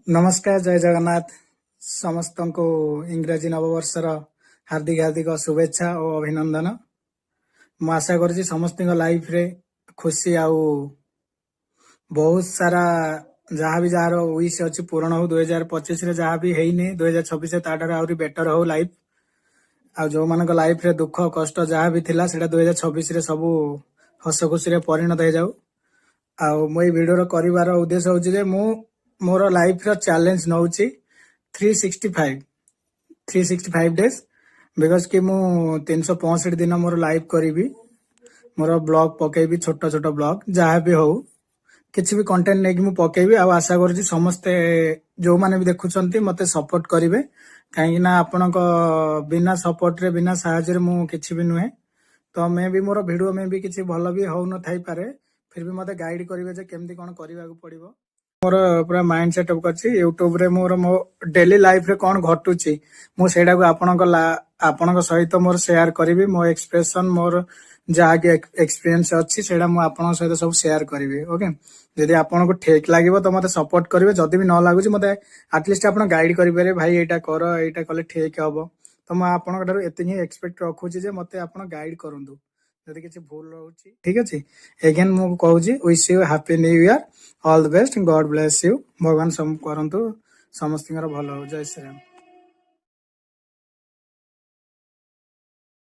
ନମସ୍କାର, ଜୟ ଜଗନ୍ନାଥ। ସମସ୍ତଙ୍କୁ ଇଂରାଜୀ ନବବର୍ଷର ହାର୍ଦ୍ଦିକ ହାର୍ଦ୍ଦିକ ଶୁଭେଚ୍ଛା ଓ ଅଭିନନ୍ଦନ। ମୁଁ ଆଶା କରୁଛି ସମସ୍ତଙ୍କ ଲାଇଫରେ ଖୁସି ଆଉ ବହୁତ ସାରା ଯାହା ବି ଯାହାର ୱିଶ ଅଛି ପୂରଣ ହଉ। 2025ରେ ଯାହା ବି ହେଇନି, 2026ରେ ତାଠାରୁ ଆହୁରି ବେଟର ହଉ ଲାଇଫ। ଆଉ ଯୋଉମାନଙ୍କ ଲାଇଫରେ ଦୁଃଖ କଷ୍ଟ ଯାହା ବି ଥିଲା, ସେଇଟା 2026ରେ ସବୁ ହସ ଖୁସିରେ ପରିଣତ ହେଇଯାଉ। ଆଉ ମୁଁ ଏଇ ଭିଡିଓର କରିବାର ଉଦ୍ଦେଶ୍ୟ ହଉଛି ଯେ ମୁଁ ମୋର ଲାଇଫର ଚ୍ୟାଲେଞ୍ଜ ନଉଛି 365, 365 days, because କି ମୁଁ 365 ଦିନ ମୋର ଲାଇଭ କରିବି, ମୋର ବ୍ଲଗ ପକେଇବି, ଛୋଟ ଛୋଟ ବ୍ଲଗ ଯାହା ବି ହଉ, କିଛି ବି କଣ୍ଟେଣ୍ଟ ନେଇକି ମୁଁ ପକେଇବି। ଆଉ ଆଶା କରୁଛି ସମସ୍ତେ ଯୋଉମାନେ ବି ଦେଖୁଛନ୍ତି ମତେ ସପୋର୍ଟ କରିବେ, କାହିଁକି ନା ଆପଣଙ୍କ ବିନା ସପୋର୍ଟରେ, ବିନା ସାହାଯ୍ୟରେ ମୁଁ କିଛି ବି ନୁହେଁ। ତ ମେ ବି ମୋର ଭିଡିଓ ମେ ବି କିଛି ଭଲ ବି ହଉନଥାଇପାରେ, ଫିର ବି ମତେ ଗାଇଡ କରିବେ ଯେ କେମିତି କଣ କରିବାକୁ ପଡିବ। ମୋର ପୁରା ମାଇଣ୍ଡ ସେଟଅପ୍ କରିଛି, ୟୁଟ୍ୟୁବରେ ମୋର ମୋ ଡେଲି ଲାଇଫରେ କଣ ଘଟୁଛି, ମୁଁ ସେଇଟାକୁ ଆପଣଙ୍କ ସହିତ ମୋର ସେୟାର କରିବି। ମୋ ଏକ୍ସପ୍ରେସନ, ମୋର ଯାହାକି ଏକ୍ସପିରିଏନ୍ସ ଅଛି, ସେଇଟା ମୁଁ ଆପଣଙ୍କ ସହିତ ସବୁ ସେୟାର କରିବି। ଓକେ, ଯଦି ଆପଣଙ୍କୁ ଠିକ ଲାଗିବ ତ ମତେ ସପୋର୍ଟ କରିବେ। ଯଦି ବି ନ ଲାଗୁଛି, ମତେ ଆଟଲିଷ୍ଟ ଆପଣ ଗାଇଡ କରିପାରିବେ, ଭାଇ ଏଇଟା କର, ଏଇଟା କଲେ ଠିକ ହବ। ତ ମୁଁ ଆପଣଙ୍କ ଠାରୁ ଏତିକି ହିଁ ଏକ୍ସପେକ୍ଟ ରଖୁଛି ଯେ ମତେ ଆପଣ ଗାଇଡ କରନ୍ତୁ ଯଦି କିଛି ଭୁଲ ରହୁଛି। ଠିକ ଅଛି, ଏଗେନ୍ ମୁଁ କହୁଛି, wish you happy new year, all the best, God bless you. ଭଗବାନ ସବୁ କରନ୍ତୁ, ସମସ୍ତଙ୍କର ଭଲ ହଉ। ଜୟ ଶ୍ରୀରାମ।